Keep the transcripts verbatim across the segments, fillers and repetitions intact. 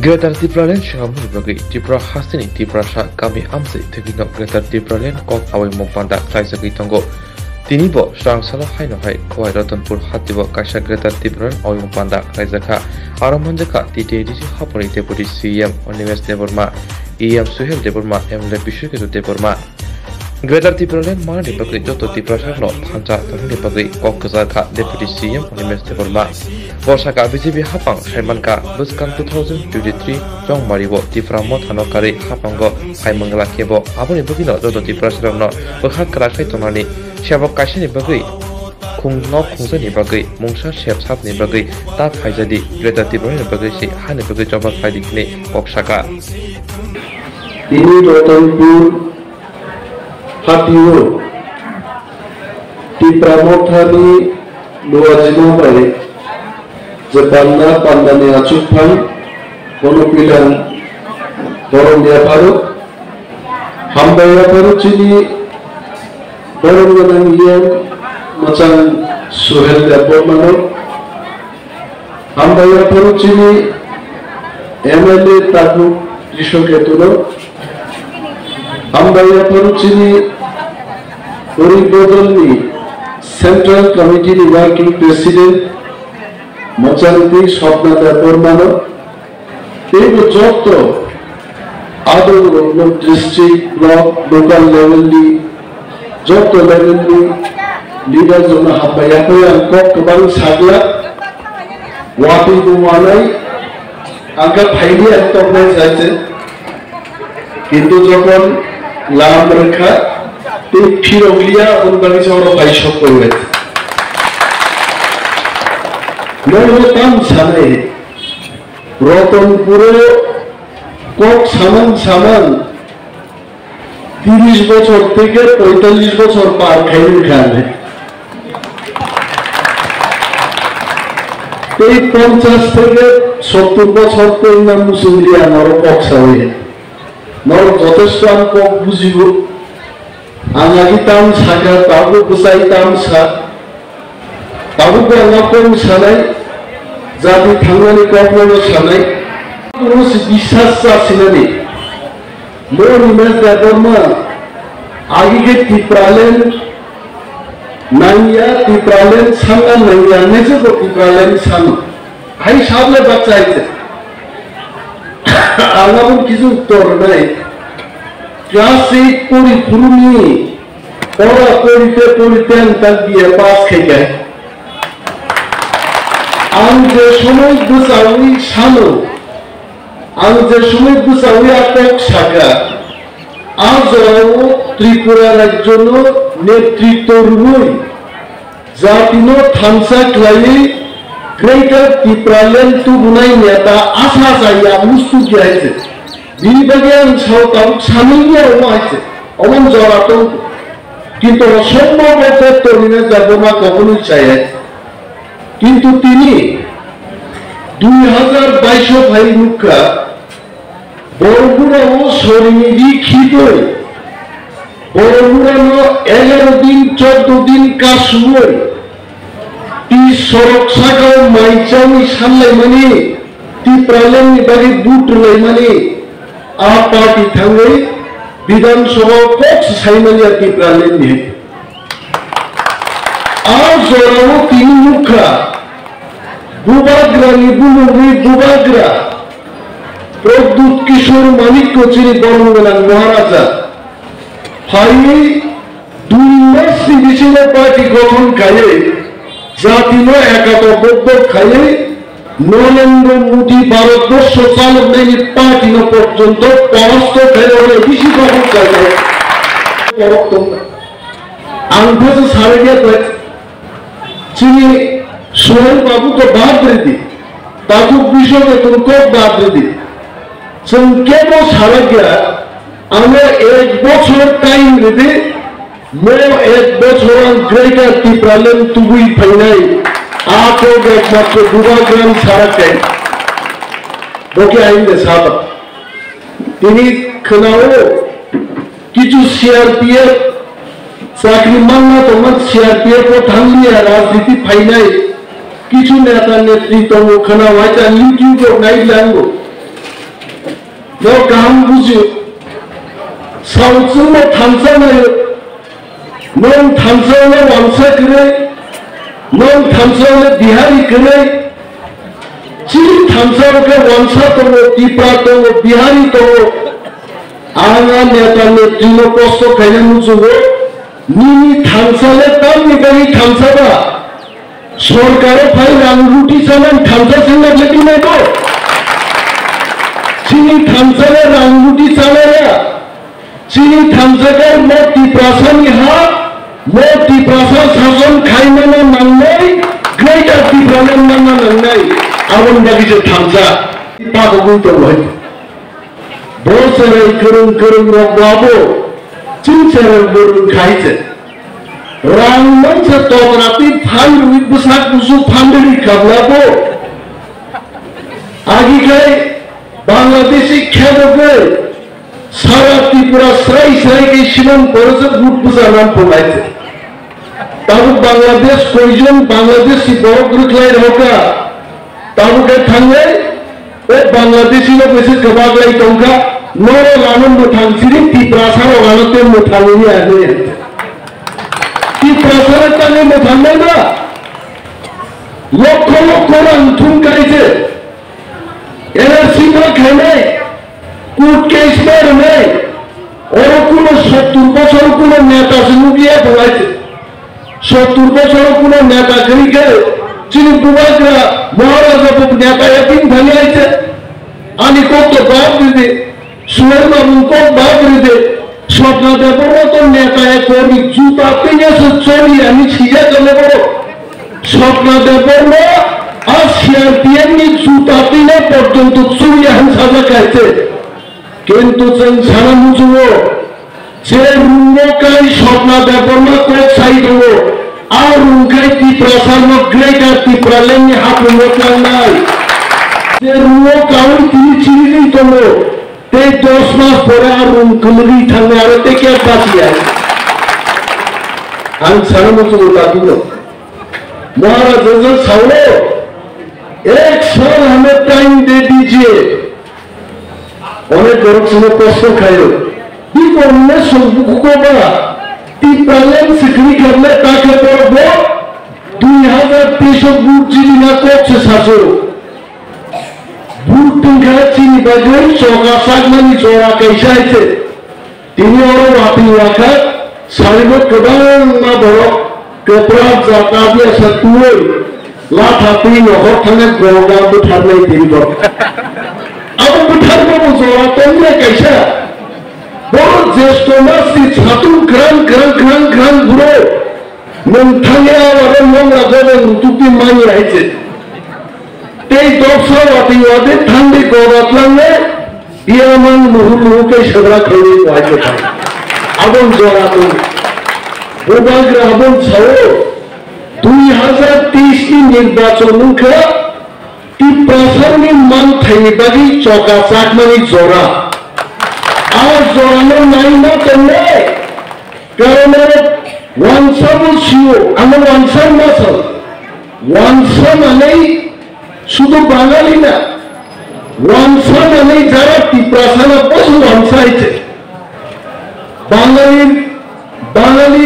Greater Tipraland swnamnani bagwi Tripura hasteni Tiprasa kami amchai thwgwino Greater Tipraland kok awimung panda khlaijagwi tongo. Tini bo swrang salo haino hai Khowai Ratanpur hatio kaisa Greater Tipraland awimung panda khlaijakha. Aro manjakha T T A D C haponi Deputy C E M Animesh Debbarma, E M Suhel Debbarma, M L A Biswakisor Debbarma. Greater Tipraland manani bagwi joto Tiprasarokno thansa tongnani bagwi kok kwchar kha Deputy C E M Animesh Debbarma. Bo sakha B J P hapang saimankha bwskang two thousand twenty-three chongmario Tipra Mothano karwi hapango phaimangla khebo aboni bagwino joto Tiprasarokno bwkha kwrak khe tongnani sebok kaisani bagwi khung nok khungjakni bagwi mungsa sep sapni bagwi ta phaijadi Greater Tipralandni bagwi se hani bagwi choba khlaidi hinwi kok sakha. Tini Ratanpur hatio Tipra Mothani luajima bai je panda, pandani achukphang, bono pilang borom yapharuk, hambai yapharuk chini borom gwnang E M mwchang Suhel Debbarmano, hambai yapharuk chini M L A Taku Trisho Ketuno, hambai yapharuk chini Uri Bodolni Central Committee ni Working President Mochanti Swapna Debbarmano, teibo joto adongrokno district, block, local level ni joto level ni leader rokno hambai yapharwi ang kok kwbang sakla, watwi bo wanai, ang khe phaidi ang toknai saite, kintu jokhon lam rwkha tei phirokliya, aboni bagwi se oro bai sok kaibai. Nono tam sanai, Ratanpuro kok samang samang tiris bochor theke poitallis bochor par khai wngkha hinwi. Tei ponchas theke sottur bochor tei wngna muchung liya norok kok sawi. Norok jotesto ang kok bujigo. Ang agi tam sakha, tabuk bwsai tam sa, tabuk bo ang kok sanai, jati thangnani kokno sanai. Kunu si bisas sa sinani. Mo Animesh Debbarma agi khe Tipraland nangya, Tipraland sanna nangya, nese bo Tipraland sano. Hai sable bachai te. Ang abo kisi uttor nai. Class eight pori phuruni, ora porite porite ang tak B A pass khai kai. Ang je somoi bwchawi sano, ang je somoi bwchawi a kok saka, a jorao Tripura rajyono netritto rwui, jatino thansa khlaiwi Greater Tipraland tubunai neta asa chaya mustu khe hai se. Bini bagwi ang sao tabuk sanwi ya omo hai se. Omo jora tong. Kintu sombo bo Doctor Animesh Debbarma kokno chaya. Kintu tini dui hazar bais o phai nukha, Bormura o sorini ri khiboi, Bormura no egaro din, chordo din kasuoi, ti sorok saka o mai chawi sanlaimani, Tipraland ni bagwi vote rwlaimani, a party thangwi Bidhan Sabha o kok se saimani a Tipraland ni. A jorao tini nukha, Bubagra ni bumungni Bubagra Pradyut Kishore Manikya chini bormung gwnang Maharaja phaiwi dui mas ni bisingo party gothon khaiwi jatino ekatobobbo khaiwi Narendra Modi Bharatborsho chaloknaini party no porjonto porasto khairoknai bisi kok khairok. Borok tongkha. Ang khe sarai ya khe chini Suhel babu khe bad ridi. Tabuk bisok ekun kok bad ridi. Chwng kebo sarai ya, ano ek bochor time ridi. Mo ek bochor ang Greater Tipraland tubui phainai, a kok ekmatro Bubagrani sarakai. Bo khe ain de saba. Tini khwnao kichu C R P F chakri manna tongma C R P F o thangliya rajniti phainai. Kichu neta netri tongo khwnao hai ta YouTube o nai lango. Bo kaham bujio. Saochwngno thansa naio. Nwng thansa le wansa kwrwi, nwng thansa le Bihari kwrwi. Chini thansa rok khe wansa tongo, Tipra tongo, Bihari tongo. Ang a neta netrino kosto khaina muchungo. Nini thansa le tamni bagwi thansa ba? Sorkaro phai rang ruti chanani thansa sengna beti nai bo? Chini thansa le rang ruti chanaya. Chini thansa khe mo Tiprasani ha, mo Tiprasa sason khaimano nangnai, Greater Tipraland manna nangnai. Aboni bagwi je thansa. Pagogwi tongo hai. Bo cherai kwrwng kwrwng rok bo abo chwng cherai bo rwng khai se. Rang mansa tokra twi phai rwui bwsak busu phandari kabla bo. Agi khai Bangladeshi khebo khe sara Tripura srai srai khe simon porojak but bwsa nam pholai se. Tabuk Bangladesh koijon Bangladeshi borok rwkhlai rokha. Tabuk khe thangnai, o Bangladeshi rok ese kwbak lai tongkha, norok ano mwthang siri Tiprasa rok ano tei mwthang wngya hinwi. Tiprasa rok tangwi mwthang nai ba? Lokho lokho rang thum kai je, N R C ma khainai, court case ma rwnai, oro kuno sottur bosor kuno neta se nukya bo lai se. Sottur bosor kuno neta kwrwi khe chini bubagra Maharaja bo neta ya bini thani aise. Ani kok to bab ridi, Suhel Babu kok bab ridi, Swapna Debbarma to neta ya kormi juta twiya se choli ani sija kale boro. Swapna Debbarma a C R P F ni juta twiya porjonto choli ani saja kaise. Kintu chwng sana muchungo, je rungno kai Swapna Debbarma kok sai tongo, a rung kai Tiprasano Greater Tipraland ni hapung o tlangnai. Je rungno kaui tini chirigwi tongo, tei dos mas pore a rung kwlwgwi thangnai aro tei khe bachiyai. Ang sana muchungo takhukno. Maharaja je sao, ek sal hame time de dijiye. Onek borok chwngno kosto khaio. Bini unnaish song bukugo ba Tipraland sikri khamle ta khe borok bo dui hazar teis o vote jidi na kok se sasu. Vote tongkha chini bagwi choka chakmani jora kaisa hai se. Tini oro watwi wakha saribo kwbangma borok kwprak jata biasa tuwi latha twi nohor thangna goga bwtharnai tini borok. Abo bwtharbo bo jora tongya kaisa. Borok jesto masni satung kwrang kwrang kwrang kwrang buro. Nwng thangya abo mongra gobo nutukdi manya hai se. Tei doksa watwi watwi thangdi goga tlangnai. Iya mang luhu luhu khe segra khawi waisa thang. Abon jora tong. Bubagra abon sao, dui hazar teis ni nirbachon wngkha Tiprasani manthaini bagwi choka chakmani jora. A jorano naima tongnai. Karon aro wansa bo sio, ano wansa ma sao. Wansa manwi Sudu Bangali na, wansa manwi jara Tiprasa na bosu wansa hai se. Bangali, Bangali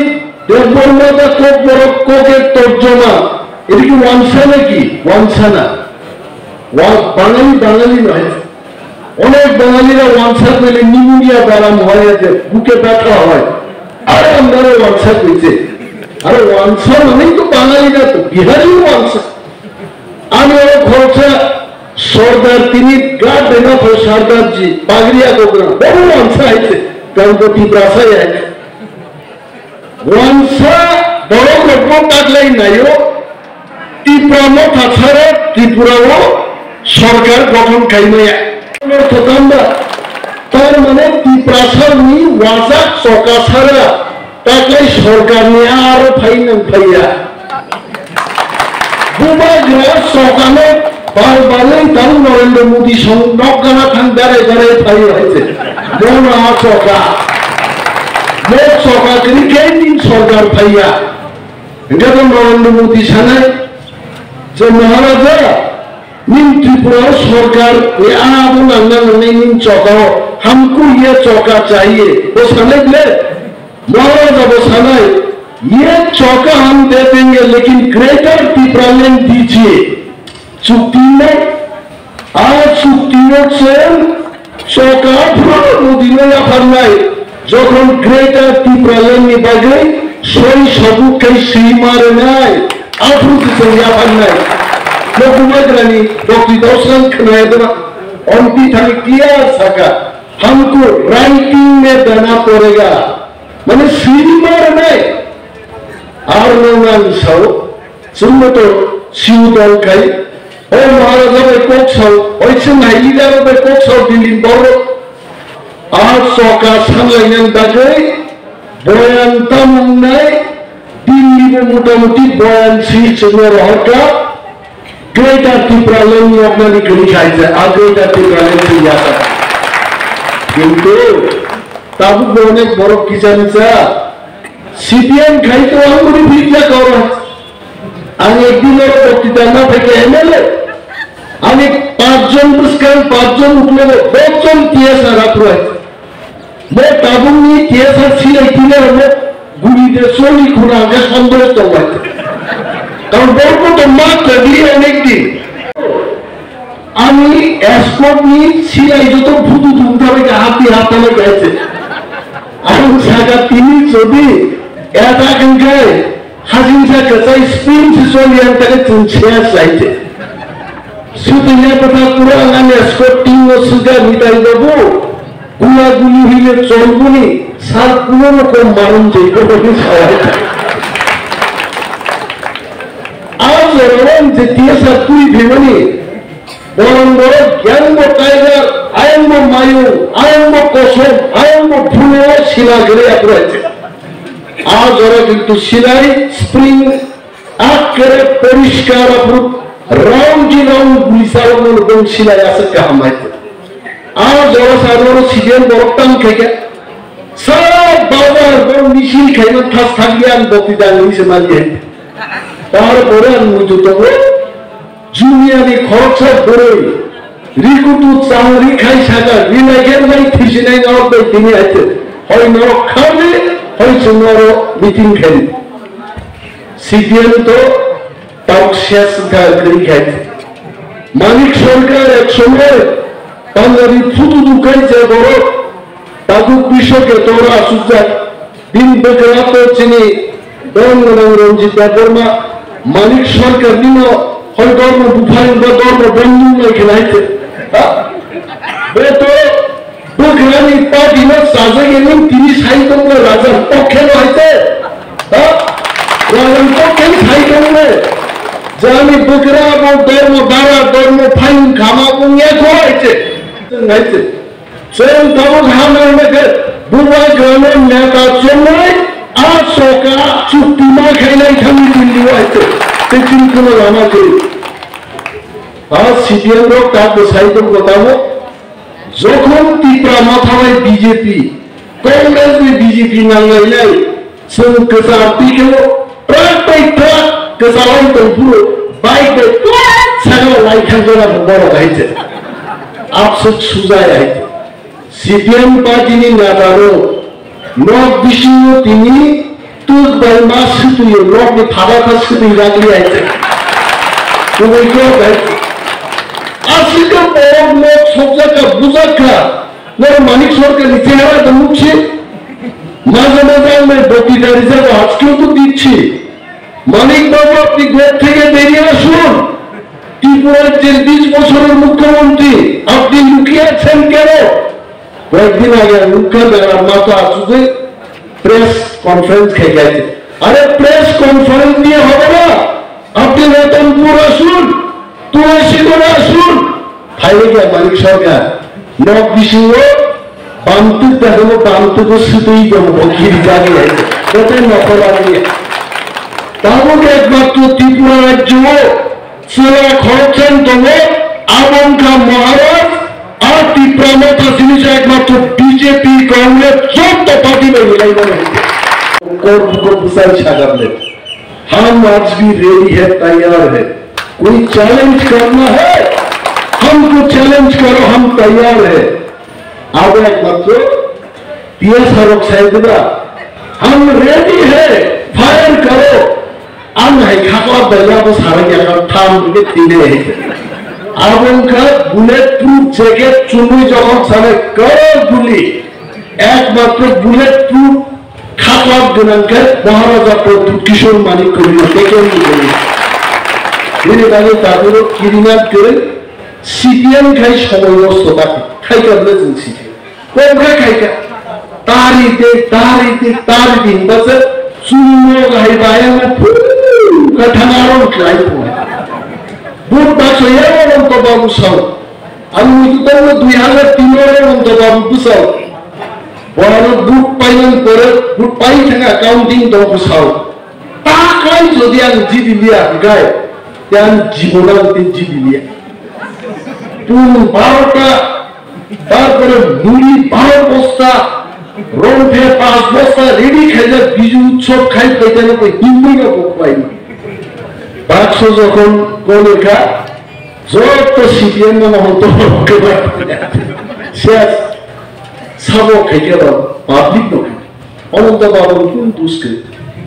Debbarma da Kokborok koker torjoma, এটা কি wansa নাকি? Wansa na. Wa-, Bangali, Bangali no hai se. Onek Bangali ra wansa koile pneumonia baram hoy, ete buke betha hoy. Are amraro wansa koise. Are wansa manwi to Bangali na to, Bihari wansa. Ani oro khoroksa Sordar tini glat bema kho Sardarji, pagri akogra, bobo wansa hai se, karon to Tiprasa hai se. Wansa borok rokno taklai naio, Tipra Motha sara Tripura o sorkar gothon khai maya. Ortho tamba, tar mane Tiprasa ni wajak choka sara, taklai sorkar ni aro phai nang phaiya. Bubagra sokano bar barwi tang Narendra Modi song nok gana thang berai berai phaio hai se. Bono a soka. Nok soka kiri khe ning sorkar phaiya. Hingke bo Narendra Modi sanai je Maharaja, Ning Tripura o sorkar ni abo nangna nangnai ning choka o hamkuk ye choka chahiye. Bo sanai bile? Maharaja bo sanai, ye choka hum de denge lekin Greater Tipraland dijiye. Chukti mo, a chukti mo cheng, choka phano dino yapharnai, jokhon Greater Tipraland ni bagwi soi sabuk khai swi ma rwnai, aphuru se cheng yapharnai. Lokubai grani, dokti dosran khnaya dona, onti thani clear saka, hamko writing mein dena padega, mane swi ma rwnai. Ar no nang sao, chwngno to siu dol khai, o Maharaja bai kok sao, oi chwng hai leader bai kok sao, Dilip Borok. A choka sanlainani bagwi boyan tamung nai, Dilip bo motamuti boyan si chwngno rohorkha, Greater Tipraland ni yoknani kwrwi khai je, a Greater Tipraland se yasa. Kintu tabuk bo onek borok kisa misa C P M khai to ang bini bidya koro. Ang ekdin oro boktita na theke M L A. Ani pachjon bwskang, pachjon uklogo, dosjon T S R aphuru hai. Bo tabukni T S R silai tine rokno guri de soni khuna hwnkhe sondosh tongbai. Karon borokno to ma kwrwi onek din. Ani escort ni silai joto phutu dum thabai ka hapti hapta bai kaise. Ang saka tini jodi eta kengkai hajin sa kachai spin si soli ang taka chun sia saite. Sutu ya pata kura ang ani escort team no suga nitai babu. Gula guli hile chorguni sar kuno rokom marum jai ko bani sawai. Ang jorong je tiya sa tui bhimani. Borong borok yang bo tiger, ayang bo mayung, ayang bo kosom, ayang bo bhulo sila gere apurai. A jora kintu silai spring akkere poriskar aphuru round ji round guli salokno bong silai aswk kaham hai. A jora sadono C P M borok tang khaikha. Sa bazar bong misil khaima thas thangya ang bokti dangwi se mali hai. Tar pore ang muitu tongo. Junior ni khoroksa bwrwi rikutu changri khai saka rilaigen bai thisinai norok bai tini aitwi. Hoi norok kharni, hoi chwng norok meeting khaini. C P M to tabuk ses wngkha kwrwi khai. Manik Sarkar ek somoy Panjabi phutu dukai je borok tabuk bishoke tora asukjak. Bini bwkra to chini dom gwnang Ranjit Debbarma, Manik Sarkar nino hoi dormo buphang ba dormo bondhu lai khe lai khe. Ha? Be to bwkrani party no sajagini tini sai tongma raja pokhe no hai khe. Ha? Raja pokhe sai tongma. Jani bwkra bo dormo dara dormo phain khama bo nya ko hai khe. Hai khe. Chwng tabuk hamya hwnwi khe bubagrano neta chumui a soka chukti ma khainai thangwi Delhi o aitwi tei chini kheno lama kwrwi. A C P M rok tak bwsai tongkho tabuk. Jokhon Tipra Motha bai B J P, Congress bai B J P nanglainai, Chwng kwchar twi khe o truck bai truck kwchalai tong phuru bike bai truck sakao lai thang jora bo borok hai se. Absuk sujai hai se. C P M party ni neta rok nok bisingo tini twk bai ma swtwi o, nok ni phada kha swtwi ragli hai se. Kubui kok hai se. Aswk khe borok nok sokjak kha, bujak kha. Noro Manik Sarkar ni chehara to nukchi. Maje maje ang nai bokti dari jago, ajkew to dicchi. মানিক বাবু, আপনি ঘর থেকে বেরিয়ে আসুন। ত্রিপুরার যে বিশ বছরের মুখ্যমন্ত্রী, আপনি লুকিয়ে আছেন কেন? কয়েকদিন আগে মুখ্যমন্ত্রী আমার মাথা আসুদে প্রেস কনফারেন্স খেয়ে গেছে। আরে, প্রেস কনফারেন্স দিয়ে হবে না, আপনি রতনপুর আসুন। Tulasi Dora Sur, phaile khe Manik Sarkar, nok bisingo bamtwk dakhano bamtwk o swtwi tongo bo kiri jagwi hai, botai nokho lagwi. Tabuk ekmatro Tripura rajyo o chwla khoroksa tongo, abo wngkha Maharaj, a Tipra Motha simi se ekmatro B J P, Congress, joto party bai milai mano. Kor buko bwsai sagam le. हम आज भी रेडी है, तैयार है, कोई चैलेंज करना है, हमको चैलेंज करो, हम तैयार है। Abo ekmatro T S R rok sai diba, हम रेडी है, फायर करो। Ang hai khakla belai bo sarai ya kha tham ke tine. Abo wngkha bullet proof jacket chumui jokhon sale karo guli. Ekmatro bullet proof khakla gwnang khe Maharaja Pradyut Kishore Manik Kori teke ni gori. Bini bagwi tabuk kirina kwrwi C P M khai somoi nosto ta khai ka bwle chwng C P M. Kok khai khai ka. Tari de, tari de, tari de hwnba se chwng no hai ba ya no phu ka thana ron khlai phu. Vote baksa ya ron to babu sao. Ang muitu tongno dui hazar tin oro Ananta Babu bwsao. Borok vote painani pore vote pai thangkha counting tong bwsao. Ta kai jodi ang jidi liya hwnkhe, te ang jibono ang tei jidi liya. Pung barota, tarpore muri baro bosta, romthe panch bosta ready khaijak biju utsob khai phaijak no himwi no bo kwbaino. Baksa jokhon kolokha, Joto C P M no mohon to kwbak. Siya sabo khaikhe rok public no khaikhe. Ananta Babu kun duske.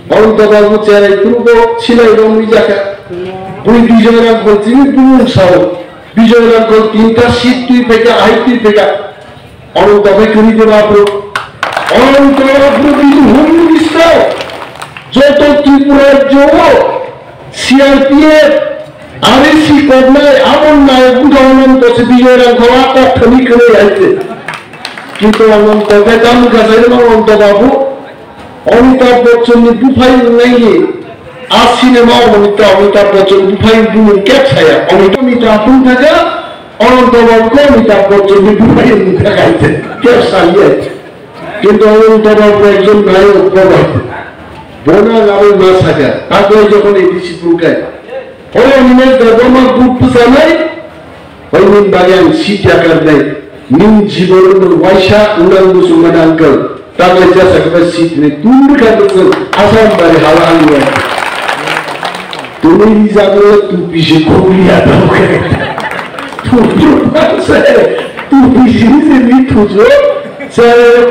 Ananta Babu cherai kurugo silai rong ni jaka. Bui Bijoy Rangkhol tini bumung sao. Bijoy Rangkhol tinta seat twi phaikha, hai twi phaikha. Ananta bai kwrwi de babu. Ananta babu bini home minister. Joto Tripura rajyo o C R P F, R S C koknai, aboni nayok bwkha Ananta se Bijoy Rangkhol a kok thani kwrwi hai se. Kintu Ananta bai tamo kha sai ma Ananta babu. Amitabh Bachchan ni buphai wngnai ni a cinema o Amitabh, Amitabh Bachchan buphai bumung kep saya. Amitabh, Amitabh wng thaka, Ananta babu khe Amitabh Bachchan ni buphai wng thaka hai se. Kep saliya. Kintu Ananta babu ekjon nayok, bono. Bono ang aboni ma saka. Takhwlai jokhon A D C phuru khe. Holo Nilesh Debbarma vote bwchanai. Oini bagwi ang si tiakar nai. Nini jibono nwng waisa unang muchungmani uncle. Tamni jasa khe si tini tun bwkha bwswk Assam bari hala ang ya. Tuni rijak no tupi se khuli ya tamo khe. Tupi se, tupi se ni se ni thujo. Se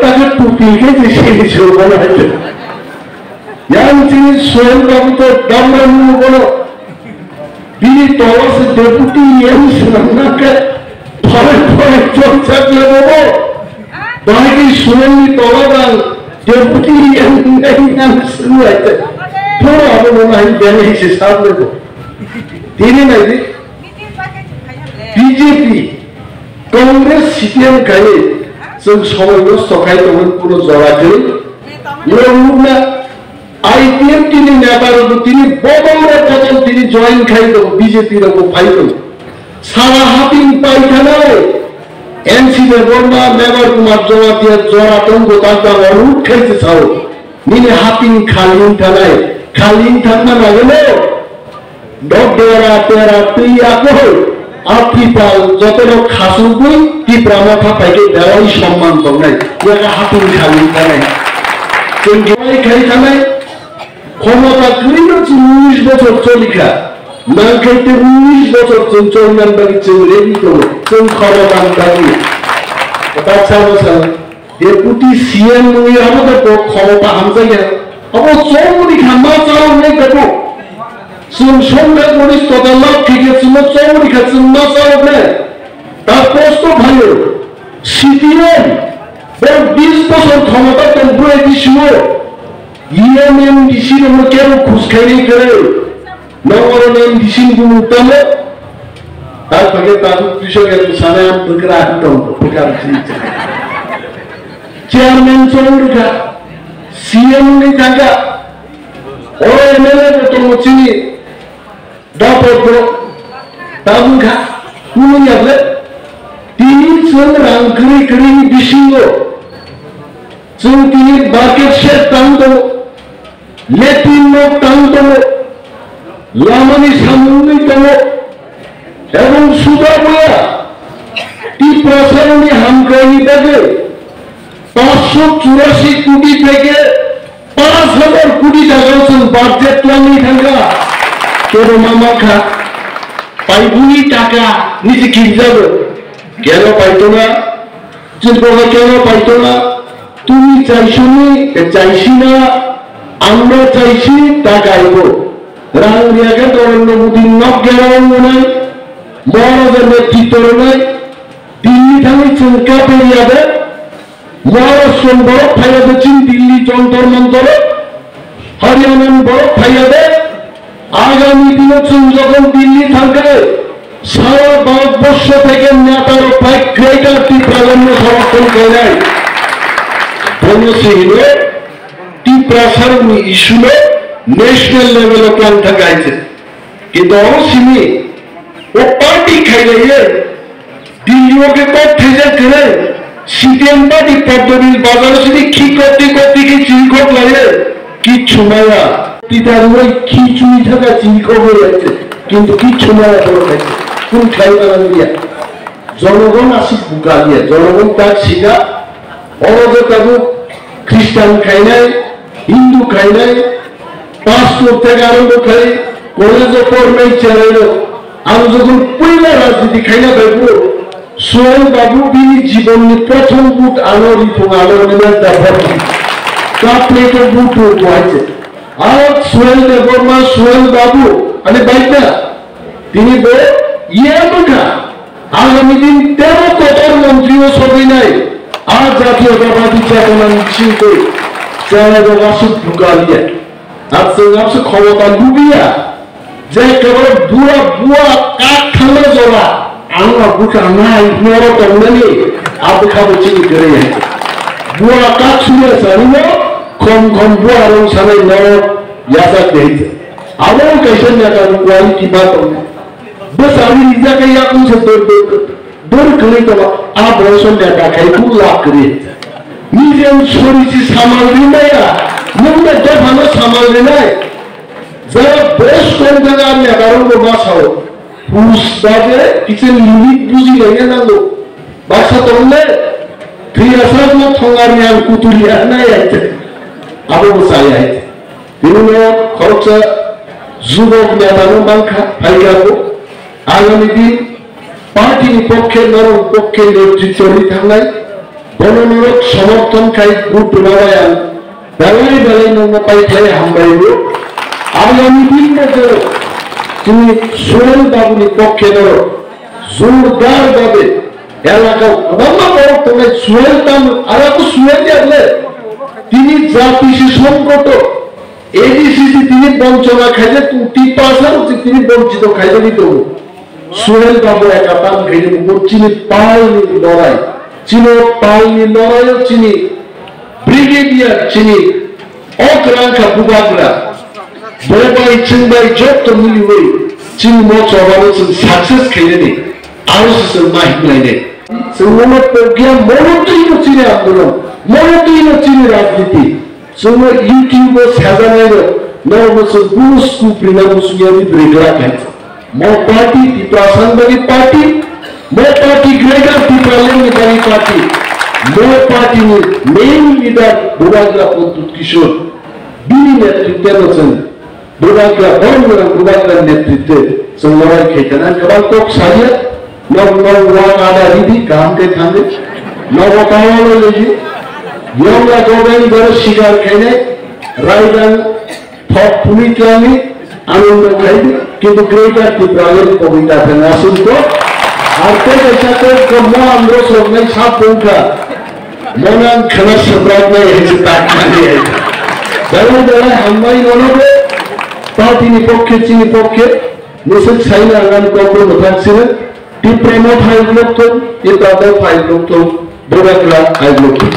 ta khe tupi khe se se ni se ko na. Yang chini Suhel babu to damra nungwi bono. Bini tola se deputy M C nangna khe phai phai chonchak le bobo. Bahai ni Suhel ni tola dang deputy M C nang sunu aite. Thoro abo bono hai bene se sab le bo. Tini nai di. B J P, Congress, C P M khai chwng somoi nosto khai tongwi kuno jora kwrwi. Norok nukna I P F T ni neta rok tini bodol re bodol tini join khai tongo, B J P rok bo phai tongo. Sara haping pai thanai N C Debbarma, Mebar Kumar Jamatia jora tongo, tak tak rok khai se sao. Nini haping khali wng thanai, khali wng thangma nangwi no. Dok dera tera twi akoi, Africa jotono khasugwi Tipra motha paikhe belai somman tongnai, yaga hapung khali thanai. Chwng belai khai thanai, khomota kwrwino chwng unis bochor cholikha, nangkhe tei unis bochor chwng cholinan bagwi chwng ready tongo, chwng khomota bagwi. Kwtal sabo sal. Deputy C M wngwi abo khe bo khorokta hamjakya. Abo chongmani kha ma chawrwnai khe bo. Chwng songkha police total lab khe khe chwngno chongmani kha chwng ma chawrwnai. Ta kosto phaio. C P M bo bis bosor khorokta tong bwrwi bisingo. E M M D C rokno kebo khus khainai kwrwi. Nokoro M D C ni bumung tamo. Tabuk khe tabuk twiso khe bwsano bwkra tong bwkra bwsini. Chairman chong rwkha, C M ni thangkha. Oro M L A bo tongo chini. Dapor borok tabuk kha. Kunu yakle. Tini chwng rang kwrwi kwrwi ni bisingo. Chwng tini bucket shed tang tongo. Latrine nok tang tongo, lamani samung wngwi tongo, ebong suda boya Tiprasarokni hamkraini bagwi panchsho churasi koti theke panch hazar koti taka chwng budget twlangwi thangkha, kebo ma mankha. Paibuni taka nisi kirjago. Keno paitona? Chini boha keno paitona? Tumi chaisuni, chaisina, amra chaisi, taka ibo. Rang riya khe Narendra Modi nok gera wngnai, moro jene titornai, Delhi thangwi chwng kapri ya de, Maharashtra ni borok phaiya de chini Delhi Jantar Mantar, Haryana ni borok phaiya de, agami dino chwng jokhon Delhi thangkhe, sara Bharat borsho theke neta rok phai Greater Tipraland no somorthon khainai. Bono se hino Tiprasa rok ni issue no national level o klang thang khainai. Kintu oro simi o party khailaiye Delhi o khe kok thaijak kwrwi, C P M party Padmabil bazar o sini khi koti koti khe chirikhok laiye, kichhu maya. Tita rwui khi chumi thaka chirikhok laiye, kintu kichhu maya borok hai. Kun khlai manang liya. Jonogon aswk bukaliya, jonogon tak sika, oro je tabuk Christian khainai, Hindu khainai, pastor theke arombo khai college o pornai cherai rok. Ang jokhon puila rajniti khaina bai bo, Suhel Babu bini jibon ni prothom vote ano ripung ano rina da bhorti. Cup plate o vote rw buhai se. Ar Suhel Debbarma, Suhel Babu, ani bai na? Tini bo iye wngkha, agami din tebo kotor montri o sogwinai, a jatiyotabadi chetonani bisingtwi chwrairok aswk bukaliya. Ar chwng aswk khomota lubiya, je kebal bura bua kak thangna jora, ang no bwkha nai noro tongnani, a bwkha bo chini kwrwi hai. Bua kak suya sanino, khom khom bua rong sanai noro yachak de hai. Abo kaisa neta ni quality ma tongo. Bwsani rijak khe yakung se dur dur dur kwrwi tongo. A boyos o neta khai bu lab kwrwi. Nijen sori si samal rinaya, nwng no dophano samal rinai. Jara boyos kom thang a neta rok bo ma sao. Hus babe kisa limit buji laina nango. Baksa tongle, thwi asakno thongar yang kuturi ya na ya ite. Abo bo saya ite. Tini no khoroksa jubok neta no mankha, phaikha bo. Agami din party ni pokkhe norok pokkhe netritto ri thangnai. Bono norok somorthon khai vote rwna bai ang. Belai belai nokno pai khlai hambai o. Agami din no je chini Suhel Babu ni pokkhe no jordar babe elaka kwbangma borok tongnai Suhel tam ara ko Suhel ya le tini jati si songkoto A D C si tini bonchona khaijak tong Tiprasa rok si tini bonchito khaijagwi tongo. Suhel Babu eka tam khaidi bo chini palni lorai. Chini palni loraio chini brigadier chini okrangkha bubagra. Bo bai chwng bai jotto miliwi chini mo chobano chwng success khainani aro se chwng ma hinlainai. Chwng mono pogya mono twino chini andolon, mono twino chini rajniti. Chwngno YouTube o sajanai rok, norokno chwng buj kuprina muchungya ri bwrwi glak hai. Mo party Tiprasa ni bagwi party, mo party Greater Tipraland ni bagwi party, mo party ni main leader Bubagra Pradyut Kishore, bini netritwno chwng Bubagra, borok ni Bubagra netritwe chwng lorai khaikha nang kwbang kok saya, nok nok wa ada ridi kaham khe thangwi, nogo tawalo legi, yongla government goro sikar khainai, raidang thok phunui twlangwi, anando khaidi, kintu Greater Tipraland kobita thang aswk kok, ar tei kaisa kok khe mo andro soknai sap tongkha. Mono ang khwna swbraknai hai se tak mani hai. Belai belai hambai nono bo. Party ni pokkhe, chini pokkhe, nisik saina ang ani kokno mwthang sino. Tipra no phai lok thung, Tipra no phai lok thung, Bubagra phai lok thung.